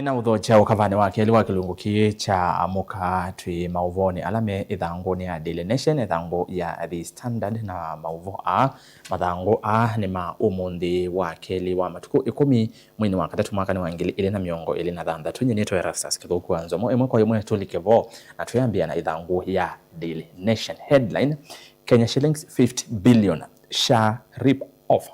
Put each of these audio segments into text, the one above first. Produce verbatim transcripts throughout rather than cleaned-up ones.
Na ũthokya ũkavanĩ wa kelĩ wa kĩlungu kĩĩ kya Amũka twĩ maũvoonĩ ala me ĩthangũnĩ ya Daily Nation, ĩthangũ ya The Standard, na maũvoo aa, mathangũ aa nĩ ma ũmũnthĩ wa kelĩ wa matukũ ĩkũmi mweinĩ wa katatũ mwakanĩ wa ngili ilĩ na mĩongo ĩlĩ na thanthatũ. Nyie nĩtwa Erastus Kĩthũku wa Nzomo. Ĩmwe kwa ĩmwe tũlike vo na twĩambĩa na ĩthangũ ya Daily Nation. Headline: Kenya shillings fifty billion SHA rip off.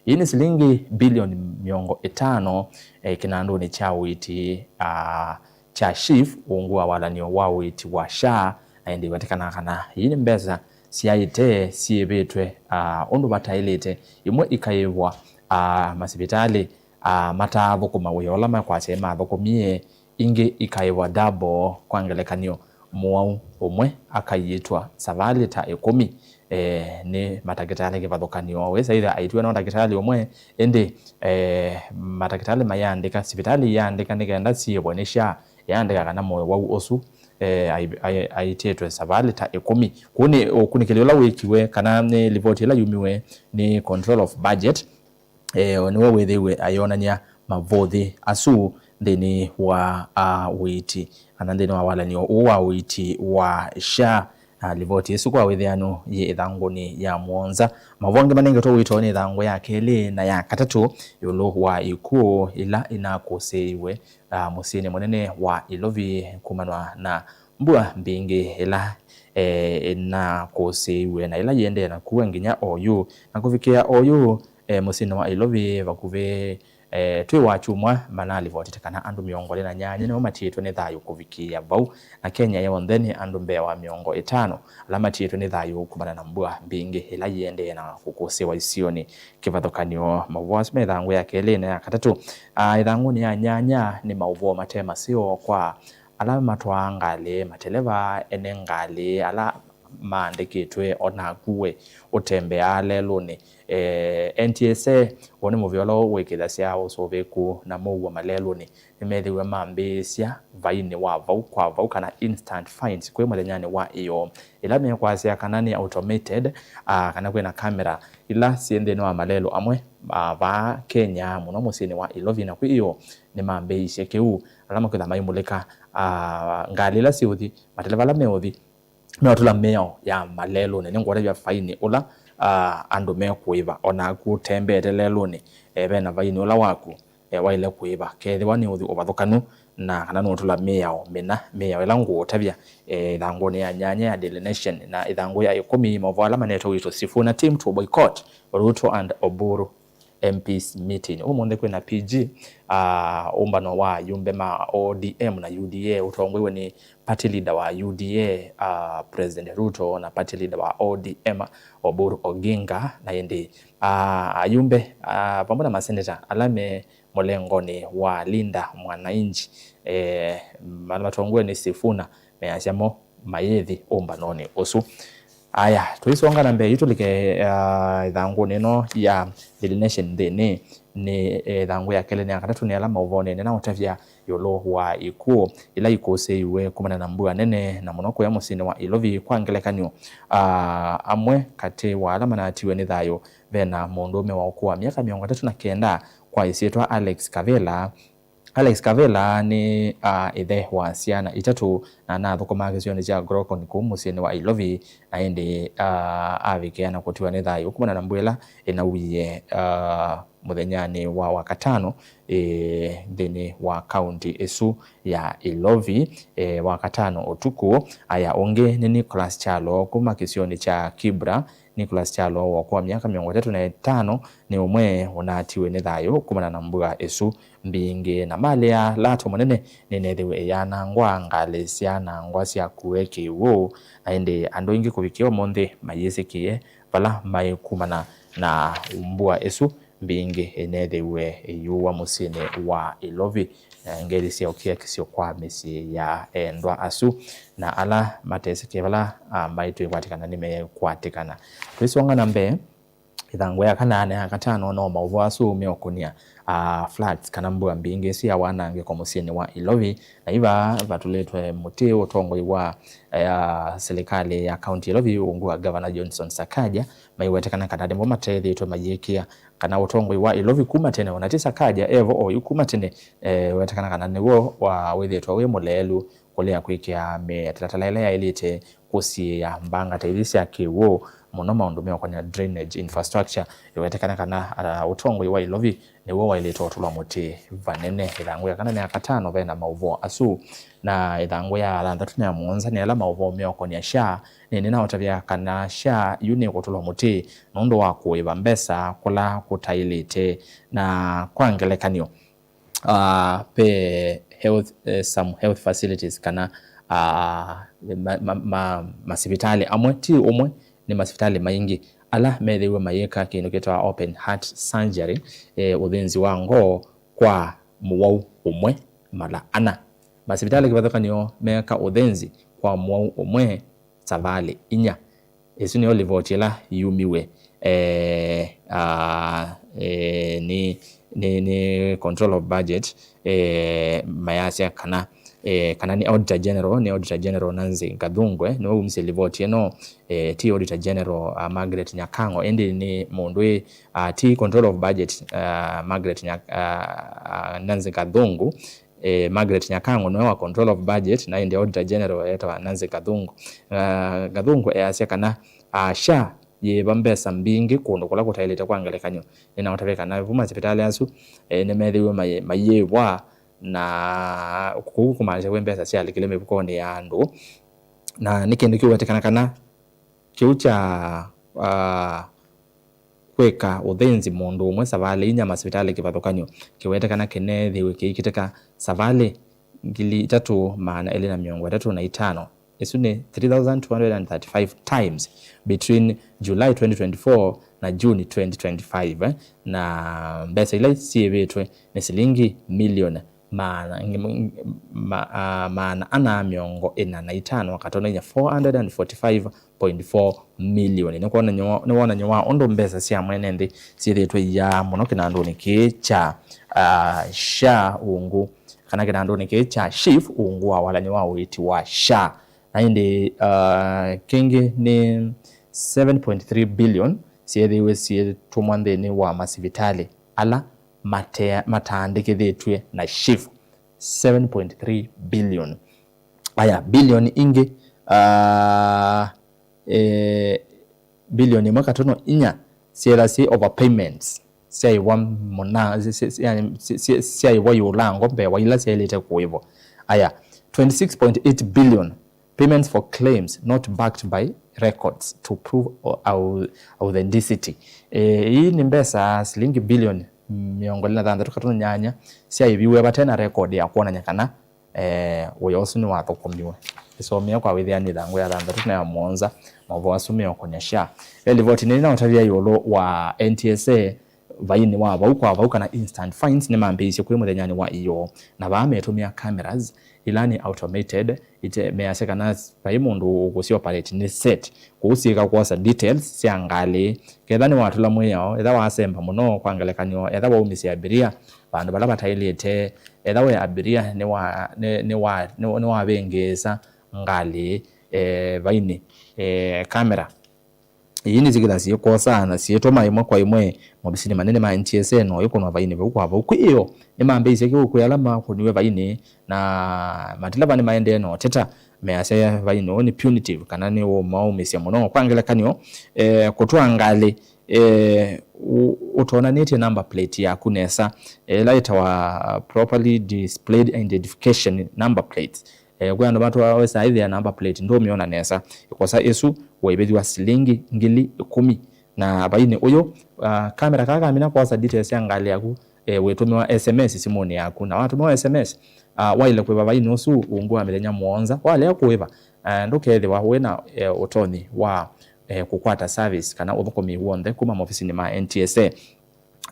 Ii nĩ silingi bilioni mĩongo ĩtano, eh, kĩnandũnĩ kya ũiiti, ah, kya SHIF, ungu wa walanio wa ũiiti wa SHA, na ĩndĩ ĩwetĩkanaa kana ii nĩ mbesa syaĩte syĩvĩtwe, ah, ũndũ vataĩlĩte, imwe ikaĩvwa, ah, masivitalĩ, ah, mataathũkũma wĩa ũla mekwasya mathũkũmie, ingĩ ikaĩvwa double. Kwa ngelekany'o, mũwau ũmwe akaiĩtwa savalĩ ta ĩkũmi, eh, nĩ matakĩtalĩ kĩvathũkany'o. Wĩsa ĩthĩa aĩtw'e no ndakĩtalĩ ũmwe, ĩndĩ, eh, matakĩtalĩ mayĩandĩka, sivitalĩ iyĩandĩka nĩ kenda siĩvwe nĩ SHA, yaandĩka kana mũwau ũsu, eh, ai-, ai-, aĩtĩtwe savalĩ ta ĩkũmi. Kũu nĩ ũkunĩkĩli ũla wĩkiwe, kana nĩ livoti ĩla yumiwe nĩ Control of Budget, eh, nĩwe wĩthĩiwe ayonany'a mavũthĩ asu nthĩnĩ wa, ah, ũiiti, kana nthĩnĩ wa walanio ũũ wa ũiiti wa SHA. Ah, livoti ĩsu kwa wĩthĩano yĩ ĩthangũnĩ ya mũonza. Mavoo angĩ manengetwe ũito nĩ ĩthangũ ya kelĩ na ya katatũ ĩũlũ wa ikuũ ila inakũsĩĩiwe, ah, mũsyĩnĩ mũnene wa Ilovi kumanwa na mbua mbingĩ ĩla, eh, ĩnakũsĩĩiwe na ĩla yĩendee na kua nginya oyu. Na kũvikĩa oyu, eh, mũsyĩnĩ wa Ilovi vakuvĩ, eh, twĩ wa kyumwa, manalivotete kana andũ mĩongo ĩlĩ na nyanya nĩmo matiĩtwe nĩ thayũ kũvikĩĩa vau, na Kenya yonthe nĩ andũ mbee wa mĩongo ĩtano ala matiĩtwe nĩ thayũ kumana na mbua mbingĩ ĩla yĩendee na kũkũsĩwa isionĩ. Kĩvathũkany'o, maũvoo asu me ĩthangũ ya kelĩ na ya katatũ. Ah, ĩthangũnĩ ya nyanya nĩ maũvoo mate maseo kwa ala matwaa ngalĩ, mateleva, ene ngalĩ, ala maandĩkĩtwe, o naku we ũtembeaa lelũnĩ. Eh, N T S A, woo nĩ mũvĩa ũla wĩkĩthasya ũsũvĩku na mũuo malelũnĩ, nĩmethĩiwe mambĩĩsya vainĩ wa vau kwa vau, kana instant fines, kwĩ mũthenyanĩ wa ĩyoo, ĩla mekwasya kana nĩ automated, ah, kana kwĩna kamera ila syĩ nthĩnĩ wa malelũ amwe, ah, vaa Kenya, mũno mũsyĩnĩ wa Ilovi, na kwĩ ĩyoo nĩmambĩĩisye kĩu. Ala makwĩtha maimũlĩka, ah, ngalĩ ila siũthi, mateleva ala meũthi, meũtũla mĩao ya malelũnĩ, nĩngũtavya faini ũla, ah, andũ mekũĩva, o naku ũtembeete lelũnĩ, eh, ve na faini ũla waku, eh, waĩle kũĩva kethĩwa nĩũthi ũvathũkanu, na kana nũũtũla mĩao mĩna, mĩao ĩla ngũũtavya, eh, ĩthangũnĩ ya nyanya ya Daily Nation, na ĩthangũ ya ĩkũmi, maũvoo ala manetwe witũ: Sifuna team to boycott Ruto and Oburu M Ps meeting. Ũmũnthĩ kwĩna P G, ah, ũmbano wa ayumbe ma O D M na U D A ũtongoiwe nĩ party leader wa U D A, ah, President Ruto, na party leader wa O D M Oburu Oginga, na ĩndĩ, ah, ayumbe, ah, vamwe na maseneta ala me mũlengonĩ wa Linda Mwananchi, eh, ala matongoiwe nĩ Sifuna, measya mo mayĩthi ũmbanonĩ ũsu. Aya, tũisonga na mbee yu tũlike, ah, ĩthangũnĩ ĩno ya Daily Nation nthĩnĩ, nĩ, eh, ĩthangũ ya kelĩ na ya katatũ nĩ ala maũvoo nene na ũtavya ĩũlũ wa ikuũ ila ikũsĩiwe kumana na mbua nene, na mũno kũya mũsyĩnĩ wa Ilovi. Kwa ngelekany'o, ah, amwe katĩ wa ala manatiwe nĩ thayũ, ve na mũndũũme wa ũkũũ wa myaka mĩongo ĩtatũ na kenda kwa ĩsyĩtwa Alex Kavela. Alex Kavela nĩ, ah, ĩthe wa syana itatũ, na anathũkũmaa kĩsionĩ kya Grokon kũu mũsyĩnĩ wa Ilovi, na ĩndĩ, ah, avikĩa na kũtiwa nĩ thayũ kumana na mbua ĩla ĩnawie, ah, mũthenyanĩ wa Wakatano, eh, nthĩnĩ wa kaunti ĩsu ya Ilovi, eh, Wakatano ũtukũ. Aya, ũngĩ nĩ Nicholas Kyalo kuma kĩsionĩ kya Kibra, Nicholas Kyalo wa ũkũũ wa myaka mĩongo ĩtatũ na ĩtano nĩ ũmwe ũnaatiwe nĩ thayũ kumana na mbua ĩsu mbingĩ. Na malĩ ya Lato Mũnene nĩneethĩwe ĩyanangwa, ngalĩ syanangwa syakuwe kĩw'ũ, na ĩndĩ andũ aingĩ kũvikĩa ũmũnthĩ mayĩsĩkĩe vala maĩ kumana na mbua ĩsu mbingĩ ĩneethĩwe ĩyũwa mũsyĩnĩ wa Ilovi, na ngeli syaũkĩa kĩsio kwa mĩsyĩ ya endwa asu, na ala matesĩkĩe vala, ah, maĩ twĩkwatĩkana nĩmekwatĩkana. Twĩsonga na mbee, Ĩthangũ ya kana na ya katano no maũvoo asu meũkũnĩa, ah, floods kana mbua mbingĩ sya wanangĩko mũsyĩnĩ wa Ilovi. Na iva vatũlĩtwe mũtĩ ũtongoi wa, eh, silikalĩ ya kaunti ya Ilovi ungu wa Governor Johnson Sakaja, maiwetekana kana nĩmo matethĩtwe mayĩkĩa kana ũtongoi wa Ilovi kuma tene, ona ti Sakaja evo oyu kuma tene, eh, wetekana kana nĩw'o wa wĩthĩtwe wĩ mũleelu kũlea kwĩkĩa mĩtalatala ĩla yaĩlĩte kũsiĩĩa mbanga ta ithi sya kĩw'ũ, mũno maũndũ meũkonĩa drainage infrastructure. Ĩwetekana kana, ah, ũtongoi wa Ilovi nĩw'o waĩlĩte ũtũlwa mũtĩ vanene. Ĩthangũ ya kana na ya katano ve na maũvoo asu, na ĩthangũ ya thanthatũ na ya mũonza nĩ ala maũvoo meũkonĩa SHA. Nĩ nĩnaũtavya kana SHA yu nĩkũtũlwa mũtĩ nũndũ wa kũĩva mbesa kũla kũtaĩlĩte. Na kwa ngelekany'o, ah, ve health, eh, some health facilities kana, ah, ma, ma, ma, masivitalĩ amwe, ti ũmwe, nĩ masivitalĩ maingĩ ala methĩiwe mayĩka kĩndũ kĩtawa open heart surgery, eh, ũthĩnzi wa ngoo kwa mũwau ũmwe mala ana. Masivitalĩ kĩvathũkany'o meka ũthĩnzi kwa mũwau ũmwe savalĩ inya. Ĩsu nĩyo livoti ĩla yumiw'e, eh, ah, eh, nĩ, nĩ, nĩ control of budget, eh, mayasya kana, eh, kana nĩ Auditor General, nĩ Auditor General Nancy Gathung'e nĩwe wumisye livoti ĩno, eh, ti Auditor General, ah, Margaret Nyakango, ĩndĩ nĩ mũndũ wĩ, ah, ti control of budget, ah, Margaret Nya-, ah, ah, Nancy Gathung'e, eh, Margaret Nyakango nĩwe wa control of budget, na ĩndĩ Auditor General etawa Nancy Gathungu. Ah, Gathungu easya kana, ah, SHA yĩva mbesa mbingĩ kũndũ kũla kũtaĩlĩte. Kwa ngelekany'o, nĩnaũtavya kana vu masivitalĩ asu, eh, nĩmethĩiwe mai-, mayĩvwa, na kũu kũmaanisha kwĩ mbesa syalikile mĩvukonĩ ya andũ, na nĩ kĩndũ kĩũwetekana kana kĩu kya, ah, kwĩka ũthĩnzi mũndũ ũmwe savalĩ inya masivitalĩ kĩvathũkany'o kĩwetekana kĩneethĩwe kĩikĩtĩka savalĩ ngili itatũ maana elĩ na mĩongo ĩtatũ na itano. Ĩsu nĩ three thousand two hundred and thirty-five times between July twenty twenty-four na June twenty twenty-five, eh, na mbesa ila syĩvĩtwe nĩ silingi milioni maana, ngi-, ma-, ah, maana ana mĩongo ĩna na itano katono inya, four hundred and forty-five point four million. Nĩ kwonany'o wa, nĩ wonany'o wa ũndũ mbesa sya mwene nthĩ syĩthĩĩtwe iyaa mũno kĩnandũnĩ kĩĩ kya, ah, SHA ungu, kana kĩnandũnĩ kĩĩ kya SHIF ungu wa walany'o wa ũiiti wa SHA. Na ĩndĩ, ah, kĩngĩ nĩ seven point three billion syethĩiwe syĩtũmwa nthĩnĩ wa masivitalĩ ala mate-, mataandĩkĩthĩtw'e na SHIF, seven point three billion. Aya, billion ingĩ, ah, eh, billion ĩmwe katono inya syĩtha syĩ overpayments, syaĩvwa mũna, sy-, sy-, sy-, yani, sy-, sy-, syaĩvwa ĩũlango mbee wa ila syaĩlĩte kũĩvwa. Aya, twenty-six point eight billion payments for claims not backed by records to prove au-, authenticity. Eh, ii nĩ mbesa silingi bilioni mĩongo ĩlĩ na thanthatũ katono nyanya syaĩviwe vate na record ya kwonany'a kana, eh, wĩa ũsu nĩwathũkũmiwe. Ĩsomea kwa wĩthĩani ĩthangũ ya thanthatũ na ya mũonza, maũvoo asu meũkonĩa SHA. Ve livoti nĩnaũtavya ĩũlũ wa N T S A, vainĩ wa vau kwa vau kana instant fines nĩmambĩĩisye kwĩ mũthenyanĩ wa ĩyoo, na vaa metũmĩa cameras ila nĩ automated, ite measya kana vai mũndũ ũkũsyoperate nĩ set, kũu syĩka kwosa details sya ngalĩ. Ketha nĩwatũla mwĩao, etha wasemba mũno, kwa ngelekany'o, etha waumĩsya abiria vandũ vala vataĩlĩte, etha we abiria nĩwa-, nĩ-, nĩwa-, nĩ-, nĩwavĩngĩĩsa ngalĩ, eh, vainĩ, eh, camera. Ii nĩsyĩkĩtha syĩkwosaa na syĩtũma ĩmwe kwa ĩmwe maovisinĩ manene ma N T S A no ĩkũnwa vainĩ vau kwa vau. Kwĩ ĩyoo, nĩmambĩĩisye kĩu kwĩ ala makũniwe vainĩ, na mateleva nĩmaendee na ũteta measya vainĩ ũũ nĩ punitive kana nĩũmaũmĩsya mũno. Kwa ngelekany'o, eh, kũtwaa ngalĩ, eh, ũ-, ũtonanĩtye number plate yaku nesa, eh, ĩla ĩtawa properly displayed identification number plates. Eh, kwĩ andũ matwaa wesa ĩthĩa number plate ndũmĩona nesa, ĩkosa ĩsu waĩvĩthw'a silingi ngili ĩkũmi. Na vainĩ ũyũ, ah, kamera kaa kamina kwosa details sya ngalĩ yaku, eh, wĩtũmĩwa S M S simũnĩ yaku, na watũmĩwa S M S, ah, waĩle kũĩva vainĩ ũsu ungu wa mĩthenya mũonza. Walea kũĩva, ah, ndũkethĩwa wĩ na, eh, ũtonyi wa, eh, kũkwata service kana ũthũkũmi w'onthe kuma maovisinĩ ma N T S A.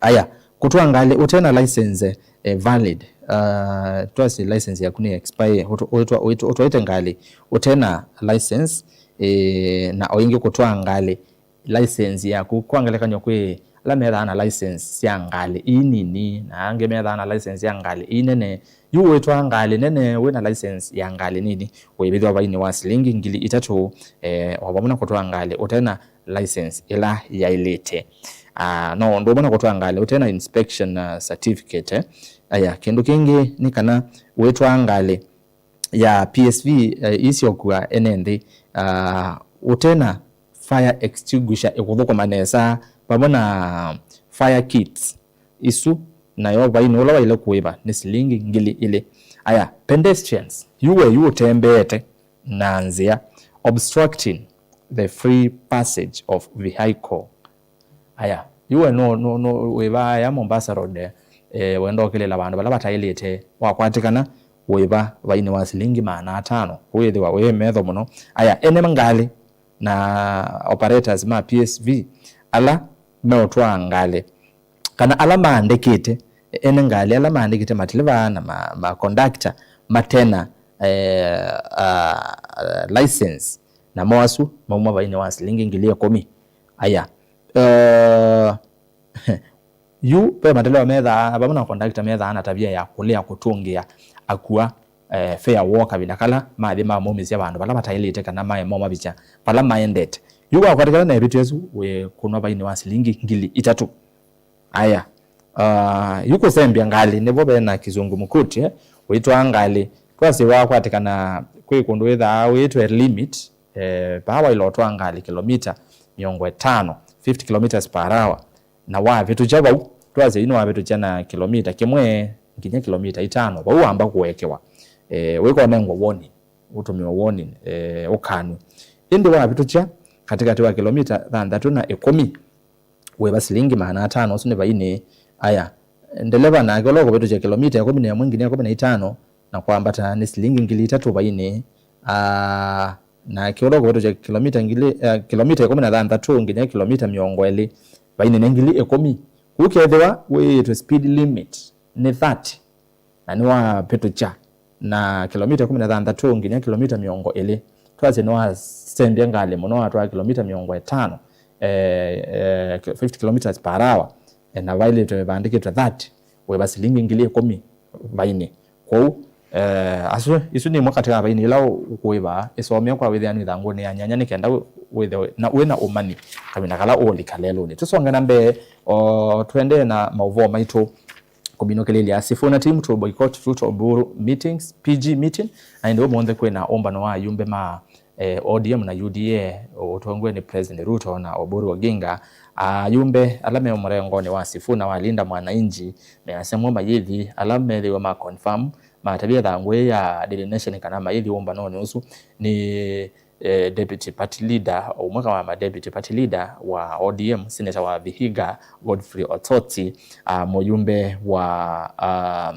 Aya, kũtwaa ngalĩ ũte na license, eh, valid. Uh, twasye license yaku nĩ expire, ũtwa-, ũtwa-, ũtwa-, ũtwaĩte ngalĩ ũte na license, eh, na o ĩngĩ kũtwaa ngalĩ license yaku. Kwa ngelekany'o, kwĩ ala methaa na license sya ngalĩ ii nini, na angĩ methaa na license ya ngalĩ ii nene. Yu wĩtwaa ngalĩ nene wĩ na license ya ngalĩ nini, wĩvĩthwa vainĩ wa silingi ngili itatũ, eh, o vamwe na kũtwaa ngalĩ ũte na license ĩla yaĩlĩte. Ah, no ũndũ ũmwe na kũtwaa ngalĩ ũte na inspection, ah, certificate. Aya, kĩndũ kĩngĩ nĩ kana wĩtwaa ngalĩ ya P S V, eh, ii sya ũkua ene nthĩ, ah, ũte na fire extinguisher ĩkũthũkũma nesa, vamwe na fire kits isu, nayo vainĩ ũla waĩle kũĩva nĩ silingi ngili ilĩ. Aya, pedestrians, yu we yu ũtembeete na nzĩa, obstructing the free passage of vehicle. Aya, yu we no, no, no, wĩva aya Mombasa Road, eh, wenda ũkĩlĩla vandũ vala vataĩlĩte, wakwatĩkana, wĩva vainĩ wa silingi maana atano. Kũu wĩthĩwa wĩ metho mũno. Aya, ene ngalĩ na operators ma P S V ala meũtwaa ngalĩ, kana ala maandĩkĩte, ene ngalĩ ala maandĩkĩte mateleva na ma, ma conductor matena, eh, ah, license, namo asu mauma vainĩ wa silingi ngili ĩkũmi. Aya, eh, yu ve mateleva methaa, vamwe na conductor methaa na tavia ya kũlea kũtũngĩa akua, eh, fare woo kavinda kala mathi mamaumisya vandũ vala vataĩlĩte kana mae momavikya vala maendete. Yu wakwatĩkana na ĩvĩtyo ĩsu, wĩkũnwa vainĩ wa silingi ngili itatũ. Aya, ah, yu kũsembya ngalĩ nĩvo ve na kĩsũngũ mkuti, eh, wĩtwaa ngalĩ. Twasye wakwatĩkana kwĩ kũndũ wĩthaa wĩtwe limit, eh, vaa waĩle ũtwaa ngalĩ kilomita mĩongo ĩtano, fifty kilometers per hour, na wavĩtũkya vau, twasye yu nĩwavĩtũkya na kilomita kĩmwe nginya kilomita itano, vau wamba kũekewa, eh, wĩkonengwa warning, ũtũmĩwa warning, eh, ũkanw'e. Ĩndĩ wavĩtũkya katĩkatĩ wa kilomita thanthatũ na ĩkũmi, wĩva silingi maana atano, ũsu nĩ vainĩ. Aya, ndeleva nake ũla ũkũvĩtũkya kilomita ĩkũmi na ĩmwe nginya ĩkũmi na itano na kwambata nĩ silingi ngili itatũ vainĩ. Ah, nake ũla ũkũvĩtũkya kilomita ngili, eh, kilomita ĩkũmi na thanthatũ nginya kilomita mĩongo ĩlĩ, vainĩ nĩ ngili ĩkũmi. Kũu kethĩwa wĩĩtwe speed limit nĩ thirty, na nĩwavĩtũkya na kilomita ĩkũmi na thanthatũ nginya kilomita mĩongo ĩlĩ. Twasye nĩwasembya ngalĩ mũno, watwaa kilomita mĩongo ĩtano, eh, eh, fifty kilometers per hour, eh, na vaĩlĩtwe vandĩkĩtwe thirty, wĩva silingi ngili ĩkũmi vainĩ. Kwoou, eh, asu, isu nĩ imwe katĩ wa vainĩ ila ũ-, ũkũĩva. Ĩsomea kwa wĩthĩanu ĩthangũnĩ ya nyanya nĩ kenda wĩ-, wĩthĩwe na, wĩ na ũmanyi kavinda kala ũũlika lelũnĩ. Tũsonge na mbee, o, tũendee na maũvoo maitũ. Kũminũkĩlĩlya Sifuna team to boycott Ruto Oburu meetings, P G meeting, na ĩndĩ ũmũnthĩ kwĩna ũmbano wa ayumbe ma, eh, O D M na U D A ũtongoew'e nĩ President Ruto na Oburu Oginga. Ayumbe ala me mũrengonĩ wa Sifuna wa Linda Mwananchi measya mo mayĩthi ala methĩwe ma confirm matavye ĩthangũ ya Daily Nation kana mayĩthi ũmbanonĩ ũsu nĩ eh, deputy party leader, ũmwe wa ma deputy party leader wa O D M, senator wa Vihiga, Godfrey Ototi, ah, mũyumbe wa, ah,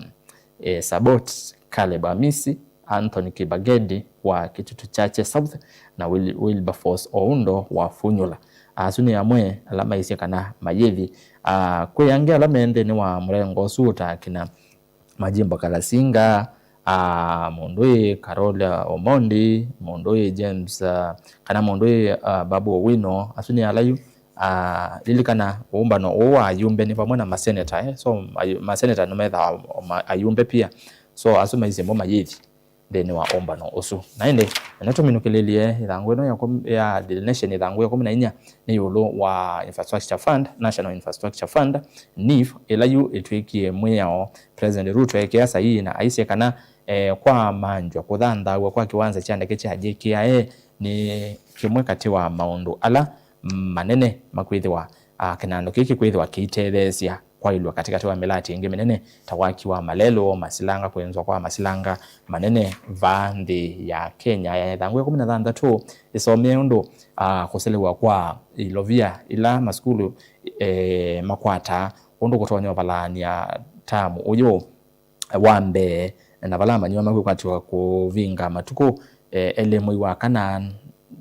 eh, Sabot, Caleb Amisi, Anthony Kibagedi wa Kitutu Chache South, na Wil-, Wilberforce Oundo wa Funyula. Asu nĩ amwe ala maisye kana mayĩthi. Ah, kwĩ angĩ ala me nthĩnĩ wa mũrengo ũsu ũtakina Majimbo Kalasinga, ah, mũndũ ĩ Carol Omondi, mũndũ ĩ James, ah, kana mũndũ ĩ, ah, Babu Owino, asu nĩ ala yu. Ah, lilikana ũmbano ũũ wa ayumbe nĩ vamwe na maseneta, eh? So, ayu-, maseneta nĩmethaa o ma-, ayumbe pia. So, asu maisye mo mayĩthi nthĩnĩ wa ũmbano ũsu. Na ĩndĩ, ene tũminũkĩlĩlye ĩthangũ ĩno ya kũm-, ya Daily Nation, ĩthangũ ya ĩkũmi na inya nĩ ĩũlũ wa Infrastructure Fund, National Infrastructure Fund, NIF, ĩla yu ĩtw'ĩkie mwĩao President Ruto ekĩa saii na aisye kana, eh, kwamanthw'a kũthanthaw'a kwa kĩwanza kya ndeke kya J K I A nĩ kĩmwe katĩ wa maũndũ ala manene makwĩthĩwa, ah, kĩnandũ kĩĩ kĩkwĩthĩwa kĩitetheesya kwaĩlw'a katĩkatĩ wa mĩlatĩ ĩngĩ mĩnene ta waki wa malelũ, masilanga, kwĩnzwa kwa masilanga manene vaa nthĩ ya Kenya. Ya ĩthangũ ya ĩkũmi na thanthatũ ĩsomee ũndũ, ah, kũselew'a kwa ilovia ila masukulu, eh, makwataa, ũndũ kũtonya ũvalaany'a taamu ũyũ wa mbee, na vala amanyĩw'a makwĩkwatĩwa kũvinga matukũ, eh, elĩ mwei wa kana,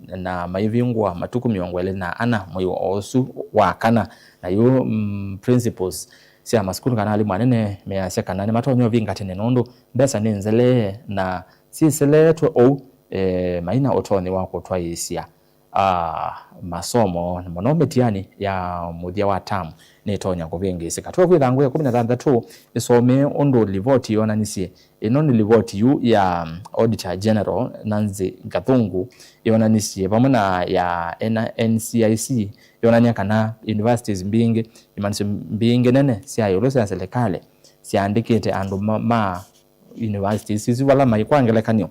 na maivingũa matukũ mĩongo ĩlĩ na ana mwei o ũsu wa kana. Na yu, mm, principals sya masukulu kana alimũ anene measya kana nĩmatonya ũvinga tene nũndũ mbesa nĩ nzelee na syĩseleetwe ũu, eh, maina ũtonyi wa kũtwaĩĩsya ah, masomo, na mũno mĩtiani ya mũthya wa term nĩtonya kũvĩngĩĩsĩka. Twĩkwĩtha ngũ ya ĩkũmi na thanthatũ ĩsomee ũndũ livoti yonanisye. Ĩno nĩ livoti yu ya Auditor General Nancy Gathungu yonanisye, vamwe na ya N-, N C I C, yonany'a kana universities mbingĩ, imanyĩsyo mbingĩ nene sya ĩũlũ sya silikalĩ syaandĩkĩte andũ ma, ma universities isu vala maĩ. Kwa ngelekany'o,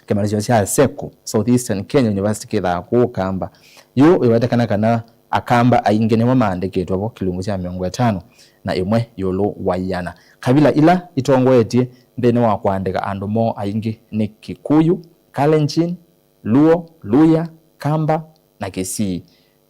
kĩmanyĩsyo kya seku, South Eastern Kenya University kĩthaa kũũ Kamba. Yu ĩwetekana kana Akamba aingĩ nĩmo maandĩkĩtwe vo, kĩlungu kya mĩongo ĩtano na ĩmwe ĩũlũ wa ĩana. Kavila ila itongoetye nthĩnĩ wa kũandĩka andũ moo aingĩ nĩ Kikuyu, Kalenjin, Luo, Luhya, Kamba na Kisii.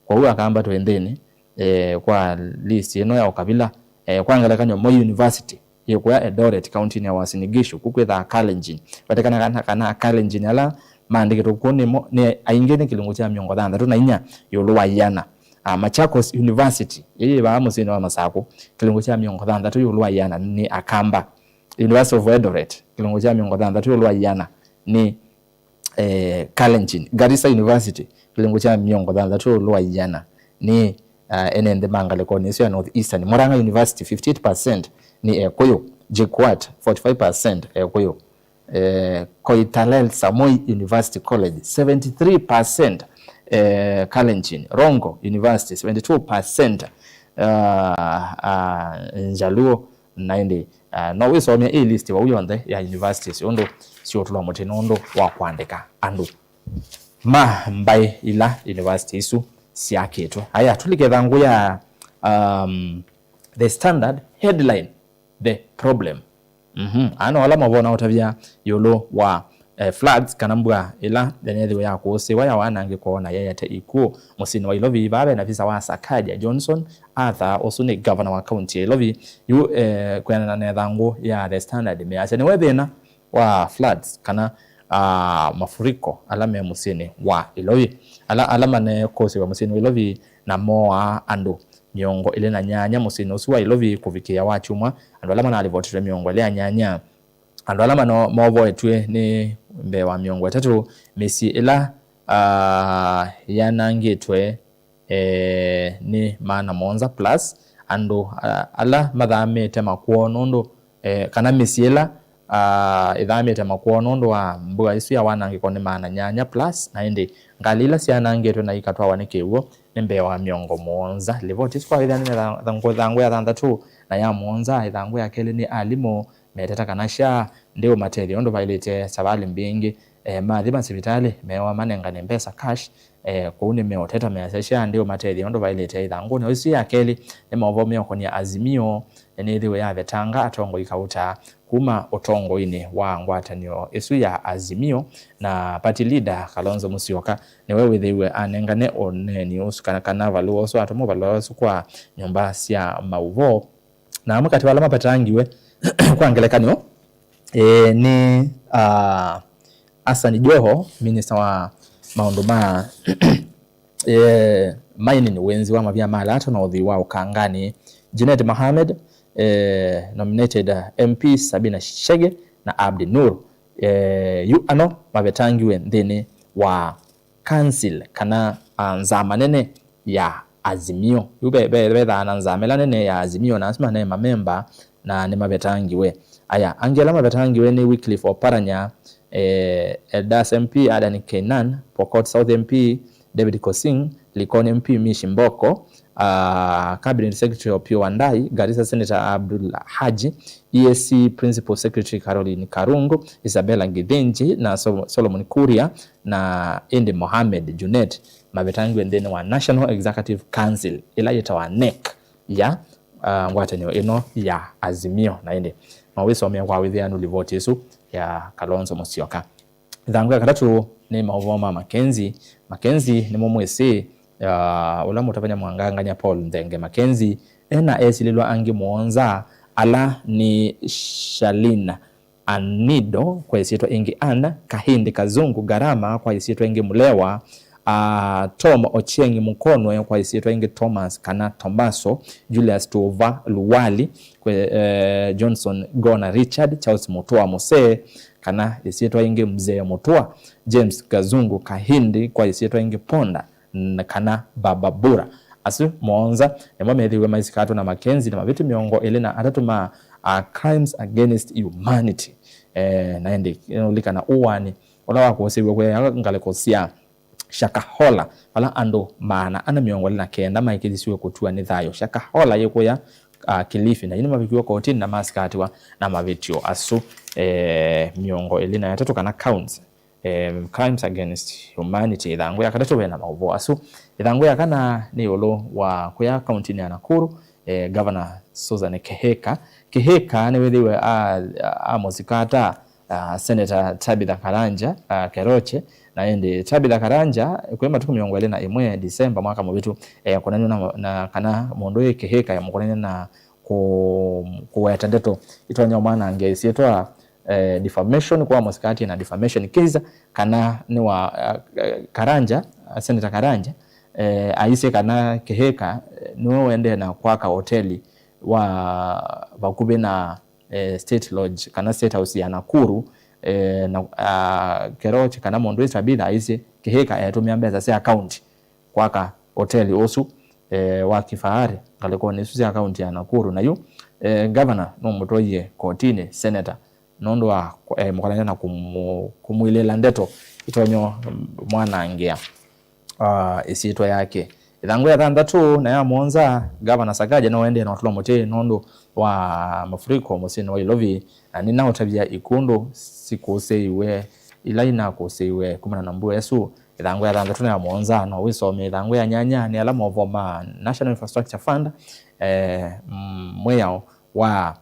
Kwoou Akamba twĩ nthĩnĩ, eh, kwa list ĩno ya ũkavila. Eh, kwa ngelekany'o, Moi University yĩ kũya Eldoret, kauntinĩ ya Uasin Gishu, ku kwĩthaa Kalenjin. Wetekana kana, kana Kalenjin ala maandĩkĩtwe kũu nĩmo, nĩ aingĩ nĩ kĩlungu kya mĩongo thanthatũ na inya ĩũlũ wa ĩana. Ah, Machakos University, ĩĩ yĩ vaa mũsyĩnĩ wa Masakũ, kĩlungu kya mĩongo thanthatũ ĩũlũ wa ĩana nĩ Akamba. University of Eldoret, kĩlungu kya mĩongo thanthatũ ĩũlũ wa ĩana nĩ eh, Kalenjin. Garissa University, kĩlungu kya mĩongo thanthatũ ĩũlũ wa ĩana nĩ, ah, ene nthĩ ma ngalĩkonĩ ĩsu ya North Eastern. Murang'a University, fifty-eight percent nĩ Ekũyũ. J K U A T, forty-five percent Ekũyũ. Eh, Koitalel Samoi University College, seventy-three percent, eh, Kalenjin. Rongo University, seventy-two percent, ah, ah, Njaluo. Na ĩndĩ, ah, no wĩsomea ĩ list vau yonthe ya universities ũndũ siũtũlwa mũtĩ nũndũ wa kũandĩka andũ ma mbaĩ ila university isu syakĩtwe. Aya, tũlike ĩthangũ ya, um, The Standard headline, The Problem. Mhm. Aa no ala mavona ũtavya ĩũlũ wa, eh, floods, kana mbua ĩla yanethĩwe ya kũsĩwa ya wanangĩko na yaete ikuũ mũsyĩnĩ wa Ilovi. Vaa ve na visa wa Sakaja Johnson Arthur, ũsu nĩ gavana wa kaunti ya Ilovi. Yu, eh, kwĩanana na ĩthangũ ya The Standard, measya nĩwe thĩna wa floods, kana, ah, mafuriko ala me mũsyĩnĩ wa Ilovi. Ala, ala manekũsĩwa mũsyĩnĩ wa Ilovi na mooaa andũ mĩongo ĩlĩ na nyanya mũsyĩnĩ ũsu wa Ilovi kũvikĩĩa wakyumwa, andũ ala manalivotiwe mĩongo ĩlĩ na nyanya. Andũ ala mano-, movoetw'e nĩ mbee wa mĩongo ĩtatũ, mĩsyĩ ĩla, ah, yanangĩtwe, eh, nĩ maana mũonza plus andũ, ah, ala mathamĩte makw'o nũndũ, eh, kana mĩsyĩ ĩla, ah, ĩthamĩte makw'o nũndũ wa mbua ĩsu ya wanangĩko nĩ maana nyanya plus, na ĩndĩ ngalĩ ila syanangĩtwe na ikatwawa nĩ kĩw'ũ nĩ mbee wa mĩongo mũonza. Livoti ĩsu kwa wĩthĩa nĩ ĩthangũ, ĩthangũ ya thanthatũ na ya mũonza. Ĩthangũ ya kelĩ nĩ alimũ meteta kana SHA ndĩũmatethya ũndũ vaĩlĩte, savalĩ mbingĩ, eh, mathi masivitalĩ meewa manengane mbesa cash, eh, kwoou nĩmeũteta measya SHA ndĩũmatethya ũndũ vaĩlĩte. Ĩthangũnĩ o ĩsu ya kelĩ nĩ maũvoo meũkony'a Azimio nĩnĩthĩwe yavetanga atongoi kauta kuma ũtongoinĩ wa ngwatanĩo ĩsu ya Azimio, na party leader Kalonzo Musyoka nĩwe wĩthĩiwe anengane ũneeni ũsu, kana, kana valũa ũsu, atũma valũa ũsu kwa nyũmba sya maũvoo. Na amwe katĩ wa ala mavetangiwe, kwa ngelekany'o, eh, nĩ, ah, Hassan Joho, minista wa maũndũ ma, eh, mining, wĩnzi wa mavia ma lato na ũthwii wa ũkanganĩ, Junet Mohamed, eh, nominated M Ps Sabina Chege na Abdi Nur. Eh, yu ano mavetangiwe nthĩnĩ wa council, kana, ah, nzama nene ya Azimio. Yu ve, ve, vethaa na nzama ĩla nene ya Azimio, na asu mane mamemba na nĩmavetangiwe. Aya, angĩ ala mavetangiwe nĩ Wycliffe Oparanya, eh, Eldas M P Adan Keynan, Pokot South M P David Kosing, Likoni M P Mishi Mboko, ah, Cabinet Secretary Opiyo Wandayi, Garissa Senator Abdul Haji, E A C Principal Secretary Caroline Karungu, Isabella Githinji na Sol-, Solomon Kuria, na ĩndĩ Mohamed Junet mavetangiwe nthĩnĩ wa National Executive Council ĩla yĩtawa NEC ya, ah, ngwatanĩo ĩno ya Azimio. Na ĩndĩ no wĩsomea kwa wĩthĩanu livoti ĩsu ya Kalonzo Musyoka. Ĩthangũ ya katatũ nĩ maũvoo ma Mackenzie. Mackenzie nĩmũmwĩsĩ, ah, ũla mũtavany'a mwangangany'a Paul Nthenge. Mackenzie ena esilĩlwa angĩ mũonza, ala nĩ Shalina Anido kwa ĩsyĩtwa ĩngĩ Anna, Kahindi Kazungu Garama kwa ĩsyĩtwa ĩngĩ Mũlewa, a Tom Ochieng' Mukonwe kwa ĩsyĩtwa ĩngĩ Thomas kana Tomaso, Julius Tuva Luwali, kwĩ, eh, Johnson Gona Richard, Charles Mutua Musee, kana ĩsyĩtwa ĩngĩ Mzee Mutua, James Kazungu Kahindi kwa ĩsyĩtwa ĩngĩ Ponda, n-, kana Baba Bura. Asu mũonza nĩmo methĩiwe maisikatwe na Mackenzie na mavĩtyo mĩongo ĩlĩ na atatũ ma, uh, crimes against humanity. Eh, na ĩndĩ ũlikana ũwani ũla wakũsĩiwe kũya ngalĩko sya Shakahola, vala andũ maana ana mĩongo ĩlĩ na kenda maĩkĩthisw'e kũtua nĩ thayũ. Shakahola yĩ kũya, uh, Kilifi, na yu nĩmavikiwe kotini na masikatiwa na mavĩtyo asu, eh, mĩongo ĩlĩ na atatũ kana counts, eh, crimes against humanity. Ĩthangũ ya katatũ ve na maũvoo asu. Ĩthangũ ya kana nĩ ĩũlũ wa kũya kauntinĩ ya Nakuru, eh, Governor Susan Kihika. Kihika nĩwĩthĩiwe a, a, amũsikata, ah, Senator Tabitha Karanja, ah, Keroche, na ĩndĩ Tabitha Karanja kwĩ matukũ mĩongo ĩlĩ na ĩmwe December mwaka mũvĩtu, eh, kũnanwa na, na kana mũndũ ĩ Kihika ya mũkũnania na kũ-, kũweta ndeto itonya ũmanangĩa ĩsyĩtwa, eh, defamation, kwa mũsikatie na defamation case, kana nĩ wa, eh, Karanja, Senator Karanja, eh, aisye kana Kihika, eh, nĩwe ũendee na kwaka hoteli wa vakuvĩ na, eh, State Lodge kana State House ya Nakuru, eh, na, ah, Keroche kana mũndũ wĩ Tabitha aisye Kihika etũmĩa mbesa sya county kwaka hoteli ũsu, eh, wa kifahari ngalĩkonĩ isu sya kaunti ya Nakuru. Na yu, eh, governor nũmũtwaie kotini senator nũndũ wa, eh, mũkonany'a na kũmũ-, kũmwilĩĩla ndeto itonyo mwanangĩa, ah, ĩsyĩtwa yake. Ĩthangũ ya thanthatũ na ya mũonza, Governor Sakaja no endee na ũtũla mũtĩ nũndũ wa mafuriko mũsyĩnĩ wa Ilovi, na nĩnaũtavya ikũndũ sikũsĩiwe, ila inakũsĩiwe kumana na mbua ĩsu. Ĩthangũ ya thanthatũ na ya mũonza no wĩsome. Ĩthangũ ya nyanya nĩ ala maũvoo ma National Infrastructure Fund, eh, mm, mwĩao wa,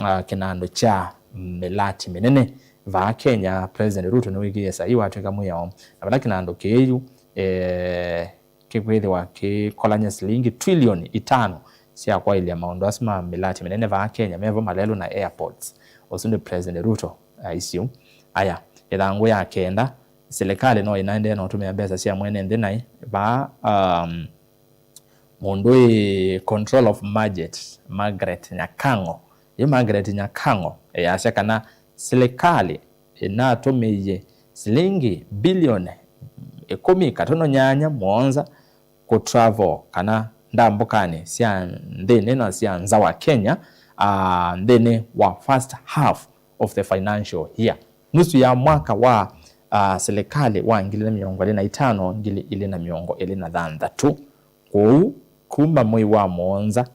ah, kĩnandũ kya mĩlati mĩnene vaa Kenya. President Ruto nĩwĩkĩie saii watw'ĩka mwĩao na vala kĩnandũ kĩĩ yu, eh, kĩkwĩthĩwa kĩkolany'a silingi trilioni itano sya kwaĩlya maũndũ asu ma mĩlati mĩnene vaa Kenya, mevo malelũ na airports. Ũsu nĩ President Ruto aisye ũu. Aya, ĩthangũ ya kenda, silikalĩ no ĩnaendee na ũtũmĩa mbesa sya mwene nthĩ naĩ vaa, um, mũndũ wĩ control of budget, Margaret Nyakang'o. Yu Margaret Nyakang'o, eh, asya kana silikalĩ ĩnatũmĩie silingi bilioni ĩkũmi katono nyanya mũonza kũ travel kana ndambũkanĩ sya nthĩnĩ na sya nza wa Kenya, ah, nthĩnĩ wa first half of the financial year, nusu ya mwaka wa, ah, silikalĩ wa ngili ilĩ na mĩongo ĩlĩ na itano, ngili ilĩ na mĩongo ĩlĩ na thanthatũ. Kwoou, kuma mwei wa mũonza,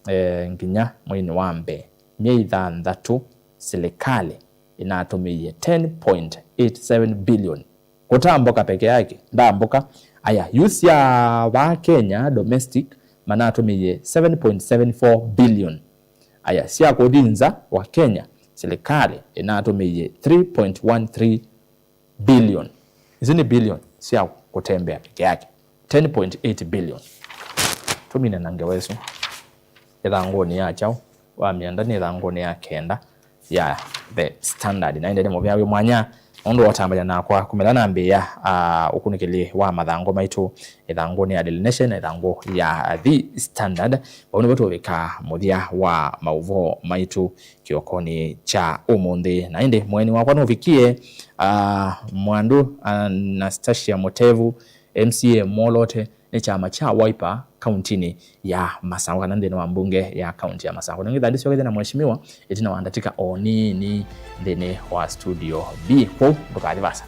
eh, nginya mweinĩ wa mbee, myei thanthatũ, silikalĩ ĩnatũmĩie ten point eight seven billion kũtambũka peke yake, ndambũka. Aya, yu sya vaa Kenya domestic manatũmĩie seven point seven four billion. Aya, sya kũthi nza wa Kenya, silikalĩ ĩnatũmĩie three point one three billion. Isu nĩ billion sya kũtembea peke yake. Ten point eight billion. Tũmine na ngewa ĩsu. Ĩthangũnĩ ya kyaũ? Wa mĩanda nĩ ĩthangũnĩ ya kenda ya The Standard. Na ĩndĩ nĩ mũvea wĩ mwanya nũndũ wa ũtambany'a nakwa kumĩla nambĩĩa, ah, ũkunĩkĩli wa mathangũ maitũ ĩthangũnĩ ya Daily Nation na ĩthangũ ya The Standard. Vau nĩvo tũvika mũthya wa maũvoo maitũ kĩokonĩ kya ũmũnthĩ. Na ĩndĩ mũeni wakwa nũvikie, ah, Mwandu Anastasia Mutevu, M C A mwolote nĩ kyama kya Wiper kauntinĩ ya Masaku, kana nthĩnĩ wa mbunge ya kaunti ya Masaku. Nĩngĩthandĩ syokethya na mheshimiwa ĩtina wa ndatĩka o nini nthĩnĩ wa studio B. Kwoou ndũkathi vasa.